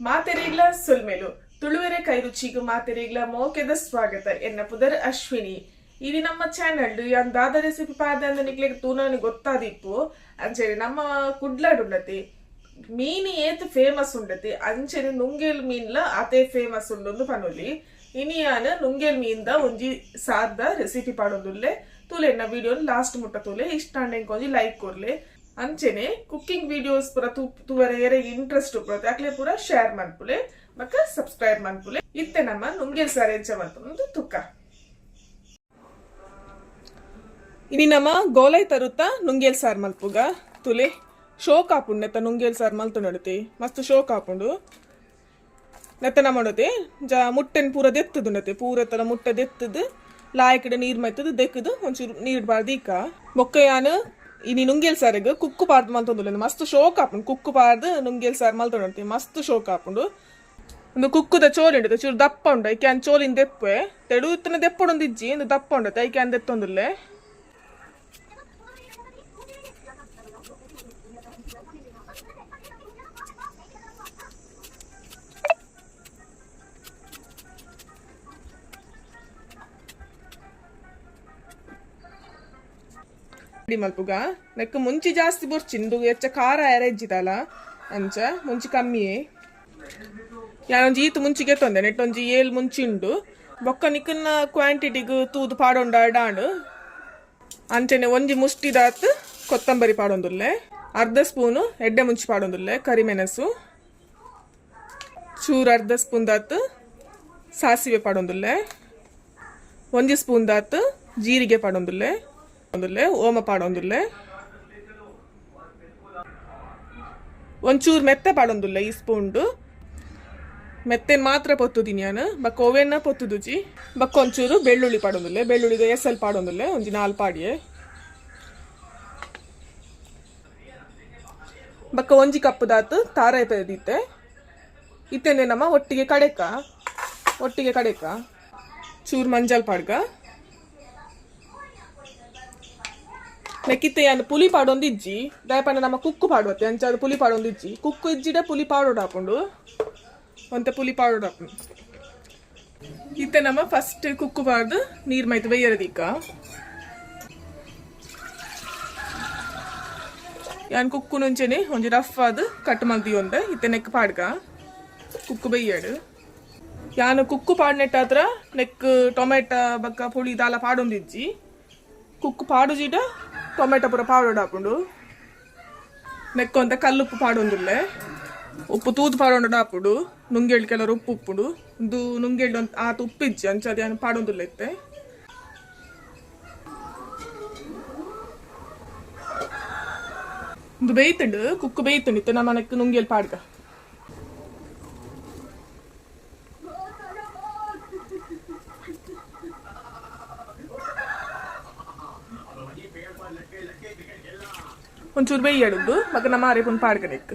ಮಾತೆರೆಗ್ಲ ಸೊಲ್ಮೆಲು ತುಳುವೆರೆ ಕೈರುಚಿಗ್ ಮಾತೆರೆಗ್ಲ ಮೋಕೆದ ಸ್ವಾಗತ. ಎನ್ನ ಪುದರ್ ಅಶ್ವಿನಿ. ಇನಿ ನಮ್ಮ ಚಾನೆಲ್ ಯಾನ್ ದಾದ ರೆಸಿಪಿ ಪಾದ ಅಂದ್ ನಿಕ್ಲೆಗ್ ತೂನನೆ ಗೊತ್ತಾದಿಪ್ಪು. ಅಂಚನೆ ನಮ್ಮ ಕುಡ್ಲಾಡ್ ಉಂಡತಿ ಮೀನ್ ಏತ್ ಫೇಮಸ್ ಉಂಡತಿ ಅಂಚನೆ ನುಂಗೇಲ್ ಮೀನ್ಲ ಆತೇ ಫೇಮಸ್ ಉಂಡು ಪನೊಲಿ. ಇನಿ ಯಾನ್ ನುಂಗೇಲ್ ಮೀನ್ದ ಒಂಜಿ ಸಾರ್ದ ರೆಸಿಪಿ ಪಾಡೊಂದುಲ್ಲೆ. ತೂಲೆ ಎನ್ನ ವಿಡಿಯೋ ಲಾಸ್ಟ್ ಮುಟ್ಟ ತೂಲೆ, ಇಷ್ಟ ಆಂಡ ಎಂಕ್ ಒಂಜಿ ಲೈಕ್ ಕೊರ್ಲೆ. ಅಂಚನೆ ಕುಕ್ಕಿಂಗ್ ವಿಡಿಯೋಸ್ ಪೂರ ತೂವರೆ ಎರೆಗ್ ಇಂಟ್ರೆಸ್ಟ್ ಉಪ್ಪುನತೆ ಅಕ್ಲೆ ಪೂರ ಶೇರ್ ಮನ್ಪುಲೆ ಬೊಕ್ಕ ಸಬ್ಸ್ಕ್ರೈಬ್ ಮನ್ಪುಲೆ. ಇತ್ತೆ ನಮ್ಮ ನುಂಗೇಲ್ ಸಾರ್ ಎಂಚ ಮನ್ಪುನು ತುಕ್ಕ. ಇನಿ ನಮ್ಮ ಗೋಲೈ ತರುತ್ತ ನುಂಗೇಲ್ ಸಾರ್ ಮಲ್ಪುಗ. ತುಲೆ ಶೋಕ್ ಆಪುಂಡು ನೆತ್ತ ನುಂಗೇಲ್ ಸಾರ್ ಮಲ್ತು ಮಸ್ತ್ ಶೋಕ್ ಆಪುಂಡು. ನೆತ್ತ ನಮ್ಮಡತೆ ಜ ಮುಟ್ಟೆನ್ ಪೂರ ದೆತ್ತುದುಂಡತೆ ಪೂರ ತರ ಮುಟ್ಟೆ ದೆತ್ತದು ಲಾಯಕಡೆ ನೀರ್ ಮೈತದು ದೆಕ್ಕದು ಒಂಚೂರು ನೀರ್ ಬಾರ್ದೀಕ. ಬೊಕ್ಕ ಯಾನ್ ಇನಿ ನುಂಗೇಲ್ ಸಾರಿಗೆ ಕುಕ್ಕು ಪಾರ್ದು ಮಲ್ತೊಂದುಲ್ಲೆ. ಮಸ್ತ್ ಶೋಕ್ ಆಪುಂಡು ಕುಕ್ಕು ಪಾರ್ದು ನುಂಗೇಲ್ ಸಾರ್ ಮಲ್ತೊಂಡುಂಡು ಮಸ್ತ್ ಶೋಕ್ ಆಪುಂಡು. ಒಂದು ಕುಕ್ಕುದ ಚೋಲಿ ಉಂಡು ಚೂರು ದಪ್ಪ ಉಂಡು ಐಕೆ ಯಾನ್ ಚೋಲಿನ ದೆಪ್ಪೆ ತೆಡು ಇತ್ತನ ದೆಪ್ಪೊಡೊಂದು ಇಜ್ಜಿ ಇಂದು ದಪ್ಪ ಉಂಡತೆ ಐಕೆ ಯಾನ್ ದೆತ್ತೊಂದುಲ್ಲೆ. ಮಲ್ಪುಗ ನೆಕ್ ಮುಂಚಿ ಜಾಸ್ತಿ ಬೊರ್ಚಿ ಇಂದು ಹೆಚ್ಚ ಖಾರ ಎರೆಜ್ಜಿದಲ್ಲ ಅಂಚ ಮುಂಚಿ ಕಮ್ಮಿಯೇ. ಯಾನೊಂಜಿ ಈತ್ ಮುಂಚಿಗೆ ತೊಂದೆ ನೆಟ್ಟೊಂಜಿ ಏಲ್ ಮುಂಚಿ ಉಂಡು. ಬೊಕ್ಕ ನಿಕ್ಕನ್ನ ಕ್ವಾಂಟಿಟಿಗ್ ತೂದು ಪಾಡೊಂಡ ಡಾಂಡು. ಅಂಚನೆ ಒಂಜಿ ಮುಷ್ಟಿದಾತ್ ಕೊತ್ತಂಬರಿ ಪಾಡೊಂದುಲ್ಲೆ, ಅರ್ಧ ಸ್ಪೂನು ಎಡ್ಡೆ ಮುಂಚಿ ಪಾಡೊಂದುಲ್ಲೆ, ಕರಿಮೆಣಸು ಚೂರು ಅರ್ಧ ಸ್ಪೂನ್ ದಾತ್ ಸಾಸಿವೆ ಪಾಡೊಂದುಲ್ಲೆ, ಒಂಜಿ ಸ್ಪೂನ್ ದಾತ್ ಜೀರಿಗೆ ಪಾಡೊಂದುಲ್ಲೆ, ಓಮ ಪಾಡೊಂದುಲ್ಲೆ, ಒಂಚೂರು ಮೆತ್ತೆ ಪಾಡೊಂದುಲ್ಲೆ ಈ ಸ್ಪೂನ್ಡು. ಮೆತ್ತೆನ್ ಮಾತ್ರ ಪೊತ್ತುದಿನಿ ಯಾನ್ ಬೊಕ್ಕ ಒವೆನ್ನ ಪೊತ್ತುದುಜಿ. ಬೊಕ್ಕ ಒಂಚೂರು ಬೆಳ್ಳುಳ್ಳಿ ಪಾಡೊಂದುಲ್ಲೆ, ಬೆಳ್ಳುಳ್ಳಿದ ಎಸಲ್ ಪಾಡೊಂದುಲ್ಲೆ ಒಂಜಿ ನಾಲ್ ಪಾಡಿಯೆ. ಬೊಕ್ಕ ಒಂಜಿ ಕಪ್ ದಾತ್ ತಾರಾಯಿ ಪೆದಿತ್ತೆ. ಇತ್ತೆನೆ ನಮ್ಮ ಒಟ್ಟಿಗೆ ಕಡೆಕ ಒಟ್ಟಿಗೆ ಕಡೆಕ ಚೂರು ಮಂಜಲ್ ಪಾಡ್ಗ. ನೆಕ್ಕಿತ್ತೆ ಯಾನ್ ಪುಲಿ ಪಾಡೊಂದು ಇಜ್ಜಿ ದಾಯಪಂಡ ನಮ್ಮ ಕುಕ್ಕು ಪಾಡುವತ್ತೆ ಅಂಚ ಅದು ಪುಲಿ ಪಾಡೊಂದು ಇಜ್ಜಿ. ಕುಕ್ಕು ಇಜ್ಜಿಡ ಪುಲಿ ಪಾಡೋಡು ಹಾಪುಂಡು ಒಂತೆ ಪುಲಿ ಪಾಡೋಡು ಹಾಪುಂಡು. ಇತ್ತೆ ನಮ್ಮ ಫಸ್ಟ್ ಕುಕ್ಕು ಪಾಡ್ದು ನೀರ್ ಮೈತ್ ಬೇಯರದೀಕ. ಯಾನ್ ಕುಕ್ಕು నుంಚೆನೆ ಒಂಜಿ ರಫ್ ಆದ್ ಕಟ್ ಮಲ್ದಿಯೊಂದೆ. ಇತ್ತೆ ನೆಕ್ ಪಾಡ್ಗ ಕುಕ್ಕು ಬೇಯಡು. ಯಾನ್ ಕುಕ್ಕು ಪಾಡ್ನೆಟ್ಟಾತ್ರ ನೆಕ್ ಟೊಮೆಟೊ ಬೊಕ್ಕ ಪುಳಿ ದಾಲ ಪಾಡೊಂದಿಜ್ಜಿ. ಕುಕ್ಕು ಪಾಡುಜಿಡ ಟೊಮೆಟೊ ಪೂರ ಪಾಡೋಡು ಹಾಪುಂಡು. ನೆಕ್ಕೊಂತ ಕಲ್ಲುಪ್ಪು ಪಾಡೊಂದುಲ್ಲೆ. ಉಪ್ಪು ತೂದು ಪಾಡೊಂಡು ಹಾಪುಂಡು. ನುಂಗೇಳ್ ಕೆಲವರು ಉಪ್ಪು ಉಪ್ಪುಂಡು ಉಂದು ನುಂಗೇಳ್ ಆತ ಉಪ್ಪಿಜ್ಜಿ ಅಂಚ ಅದು ಯಾನ್ ಪಾಡೊಂದುಲ್ಲೆ ಇತ್ತೆ. ಉಂದು ಬೇಯ್ತುಂಡು ಕುಕ್ಕು ಬೇಯ್ತುಂಡು ಇತ್ತೆ ನಮ್ಮ ನೆಕ್ ನುಂಗೇಲ್ ಪಾಡ್ಗ. ಒಂಚೂರು ಬೇಯ್ಯಡುಂದು ಬೊಕ್ಕ ನಮ್ಮ ಅರೆಪುನ್ ಪಾಡ್ಗ ನೆಕ್.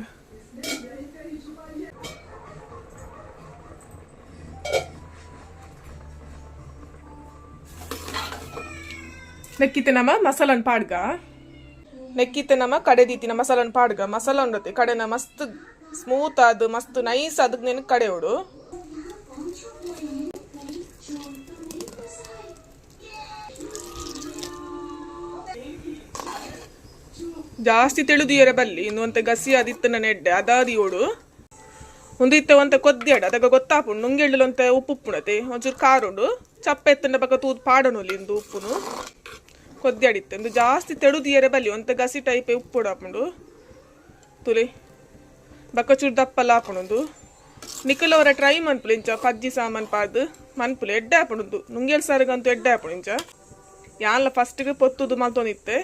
ನೆಕ್ಕಿತ್ತೆ ನಮ್ಮ ಮಸಾಲನ್ ಪಾಡ್ಗ. ನೆಕ್ಕಿತ್ತೆ ನಮ್ಮ ಕಡೆ ದೀತಿನ ಮಸಾಲನ್ ಪಾಡ್ಗ. ಮಸಾಲ ಉಂಡತೆ ಕಡೆನ ಮಸ್ತ್ ಸ್ಮೂತ್ ಆದ್ ಮಸ್ತ್ ನೈಸ್ ಆದ್ ನೆನ್ ಕಡೆ ಉಡು. ಜಾಸ್ತಿ ತೆಳುದಿಯರ ಬಲ್ಲಿ ಇನ್ನು ಒಂತೆ ಗಸಿ ಆದಿತ್ತನ ನೆಡ್ಡೆ ಅದಾದಿ ಓಡು. ಒಂದು ಇತ್ತೆ ಒಂತೆ ಕೊದ್ದಿಯಡ ಅದಗ ಗೊತ್ತಾಪುಂಡು ನುಂಗೆಳ್ಳು ಒಂತೆ ಉಪ್ಪು ಉಪ್ಪುಣತೆ ಒಂಚೂರು ಖಾರ ಉಂಡು ಚಪ್ಪೆ ಎತ್ತಂಡ ಬೊಕ್ಕ ತೂದು ಪಾಡೊನುಲಿ ಇಂದು ಉಪ್ಪುನು ಕೊದ್ದಿಯಾಡಿತ್ತೆ. ಒಂದು ಜಾಸ್ತಿ ತೆಳುದಿಯರೆ ಬಲ್ಲಿ ಒಂತೆ ಗಸಿ ಟೈಪ್ ಉಪ್ಪುಡು ಆಪುಂಡು. ತುಲಿ ಬೊಕ್ಕ ಚೂರು ದಪ್ಪಲ ಆಪುಂಡು. ನಿಕುಲವರ ಟ್ರೈ ಮನ್ಪುಲೆ ಇಂಚ ಪಜ್ಜಿ ಸಾಮಾನ್ ಪಾಡ್ದು ಮನ್ಪುಲೆ ಎಡ್ಡೆ ಆಪುಂಡು. ನುಂಗೇಲ್ ಸಾರಿಗಂತೂ ಎಡ್ಡೆ ಆಪುಂಡು ಇಂಚ. ಯಾನ್ಲ ಫಸ್ಟ್ಗೆ ಪೊತ್ತುದು ಮಲ್ತೊಂದಿತ್ತೆ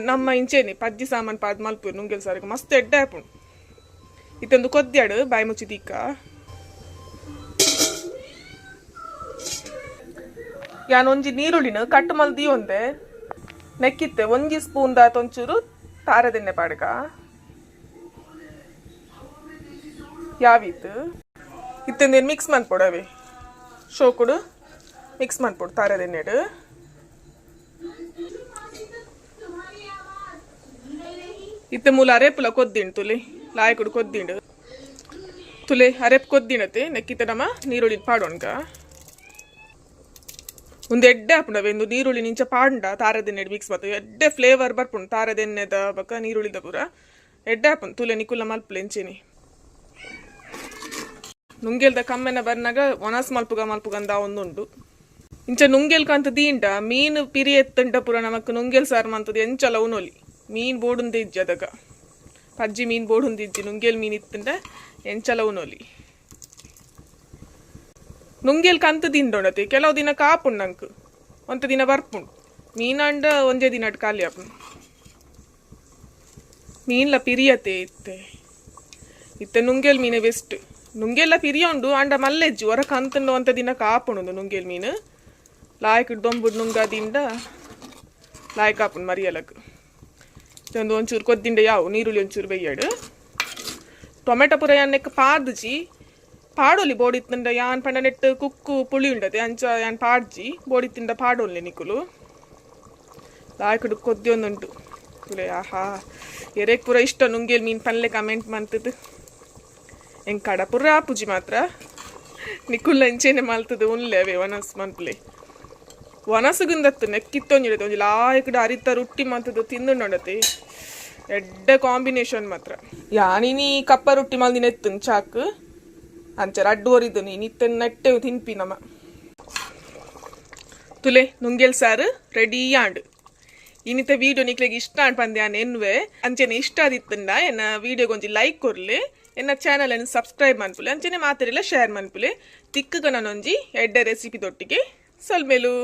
ನಮ್ಮ ಇಂಚೇನಿ ಪಜ್ಜಿ ಸಾಮಾನ್ ಪಾಡ್ದು ಮಲ್ಪು ನುಂಗೇಲ್ ಸಾರಿಗೆ ಮಸ್ತ್ ಎಡ್ಡೆ ಆಪುಂಡು. ಇತ್ತೊಂದು ಕೊದ್ದಿಯಾಡು ಬಾಯಿ ಮುಚ್ಚಿ ದೀಕ. ಯಾನ್ ಒಂಜಿ ನೀರುಳ್ಳಿನ ಕಟ್ ಮಲ್ದಿ ಒಂದೆ. ನೆಕ್ಕಿತ್ತೆ ಒಂಜಿ ಸ್ಪೂನ್ ದಾತ್ ಒಂಚೂರು ತಾರದೆಣ್ಣೆ ಪಾಡ್ಗ. ಯಾವೀತ್ ಇತ್ತೆಂದೇನು ಮಿಕ್ಸ್ ಮನ್ಪೊಡು ಅವೆ ಶೋಕುಡು ಮಿಕ್ಸ್ ಮನ್ಪೊಡು ತಾರದೆಣ್ಣೆಡ್. ಇತ್ತೆ ಮೂಲ ಅರೇಪುಲ ಕೊದ್ದಿಂಡು ತುಲಿ ಲಾಯಕುಡು ಕೊದ್ದಿಂಡು. ತುಲೆ ಅರೆಪ್ ಕೊದ್ದಿನತೆ ನೆಕ್ಕಿತ ನಮ್ಮ ನೀರುಳ್ಳಿ ಪಾಡೋಣ್ಗ. ಒಂದು ಎಡ್ಡೆ ಆಪುಂಡು ಒಂದು ನೀರುಳ್ಳಿ ನಿಂಚ ಪಾಂಡ ತಾರದೆಣ್ಣೆ ಮಿಕ್ಸ್ ಬತ್ತು ಎಡ್ಡೆ ಫ್ಲೇವರ್ ಬರ್ಪುಂಡು. ತಾರದೆಣ್ಣೆದ ಬೊಕ ನೀರುಳ್ಳಿದ ಪೂರ ಎಡ್ಡೆ ಆಪುಂಡು. ತುಲೆ ನಿಕುಲ್ಲ ಮಲ್ಪುಲೆ ಇಂಚೆನಿ. ನುಂಗೆಲ್ದ ಕಮ್ಮೆನ ಬರ್ನಾಗ ಒಣಸ್ ಮಲ್ಪುಗ ಮಲ್ಪುಗಂದ ಒಂದುಂಡು. ಇಂಚ ನುಂಗೆಲ್ ಕಂತ ದೀಂಡ ಮೀನು ಪಿರಿ ಎತ್ತಂಟ ಪೂರ ನಮಕ್ ನುಂಗೆಲ್ ಸಾರು ಮಂತದ ಎಂಚಲ ಉನೊಲಿ. ಮೀನ್ ಬೋಡುಂದೆ ಇಜ್ಜಿ ಅದಗ, ಪಜ್ಜಿ ಮೀನ್ ಬೋಡುಂದು ಇಜ್ಜಿ. ನುಂಗೆಲ್ ಮೀನ್ ಇತ್ತಂಡ ಎಂಚಲ ಉನೊಲಿ. ನುಂಗೆಲ್ ಕಂತ ದಿಂಡೊಂಡತೆ ಕೆಲವು ದಿನ ಕಾಪುಂಡು ನಂಕ್, ಒಂತ ದಿನ ಬರ್ಪುಂಡು. ಮೀನಾಂಡ ಒಂಜೇ ದಿನ ಖಾಲಿ ಆಪುಂಡು. ಮೀನ್ಲ ಪಿರಿಯತೆ ಇತ್ತೆ ಇತ್ತೆ. ನುಂಗೆಲ್ ಮೀನೆ ಬೆಸ್ಟ್. ನುಂಗೆಲ್ಲ ಪಿರಿಯ ಉಂಡು ಅಂಡ ಮಲ್ಲೆಜ್ಜಿ. ಹೊರ ಕಂತಂಡು ಒಂತ ದಿನ ಕಾಪುಂಡು ನುಂಗೆಲ್ ಮೀನು. ಲಾಯ್ಕ್ ದೊಂಬುಡು ನುಂಗ ದಿಂಡ ಲಾಯ್ಕ್ ಆಪುಂಡು ಮರಿಯಲಕ್. ಒಂದು ಒಂಚೂರು ಕೊದ್ದಿಂಡ ಯಾವು ನೀರುಳ್ಳಿ ಒಂಚೂರು ಬೆಯ್ಯಡು. ಟೊಮೆಟೊ ಪೂರ ಯಾನ್ ನೆಕ್ ಪಾಡ್ಜಿ, ಪಾಡೊಲಿ ಬೋಡಿತ್ತಂಡ. ಯಾನ್ ಪಂಡ ನೆಟ್ ಕುಕ್ಕು ಪುಳಿ ಉಂಡತೆ, ಅಂಚ ಯಾನ್ ಪಾಡ್ಜಿ. ಬೋಡಿತ್ತಿಂಡ ಪಾಡೊನ್ಲೆ ನಿಕುಲು. ಲಾಯ್ಕುಡು ಕೊದ್ದಿ ಒಂದುಂಟು ತುಲೆ. ಆಹಾ, ಎರೆಕ್ ಪೂರ ಇಷ್ಟ ನುಂಗೇಲ್ ಮೀನ್ ಪನ್ಲೆ ಕಮೆಂಟ್ ಮಂತದ್ದು. ಎಂಕ್ ಕಡ ಪೂರ ಆಪುಜಿ ಮಾತ್ರ. ನಿಕುಲ್ಲ ಇಂಚೆನೆ ಮಲ್ತದು ಉನ್ಲೆ. ಅವೇ ವನಸ್ ಮನ್ಪುಲೆ. ವನಸುಗುಂದತ್ತು ನೆಕ್ಕಿತ್ತೊಂಜಿಡತೆ ಒಂಜಿ ಲಾಯಕಡ ಅರಿತ ರೊಟ್ಟಿ ಮಂತದ್ದು ತಿಂದುಂಡತೆ. ಎಡ್ಡೆ ಕಾಂಬಿನೇಷನ್ ಮಾತ್ರ. ಯಾನಿನಿ ಕಪ್ಪ ರೊಟ್ಟಿ ಮಲ್ದಿನ ಎತ್ತುನ್ ಚಾಕ್ ಅಂಚ ರಡ್ಡು ಒರಿದು ನೀನಿತ್ತೆ ನೆಟ್ಟೆ ತಿನ್ಪಿ ನಮ. ತುಲೆ, ನುಂಗೆಲ್ ಸಾರು ರೆಡಿ ಆಂಡ್. ಇನ್ನಿತ ವೀಡಿಯೋ ನಿಕ್ಲೆಗ್ ಇಷ್ಟ ಆಂಡ್ ಪಂದೆ ಯಾನ್ ಎನ್ನುವೆ. ಅಂಚೆನೆ ಇಷ್ಟ ಆದಿತ್ತಂಡ ಎನ್ನ ವೀಡಿಯೋಗೆ ಒಂಜಿ ಲೈಕ್ ಕೊರ್ಲೆ, ಎನ್ನ ಚಾನಲ್ ಅನ್ನು ಸಬ್ಸ್ಕ್ರೈಬ್ ಮನ್ಪುಲೆ, ಅಂಚೆನೆ ಮಾತೆರೆಲ್ಲ ಶೇರ್ ಮನ್ಪುಲೆ. ತಿಕ್ಕಗ ನಾನೊಂಜಿ ಎಡ್ಡೆ ರೆಸಿಪಿ ದೊಟ್ಟಿಗೆ. ಸೊಲ್ಮೆಲು.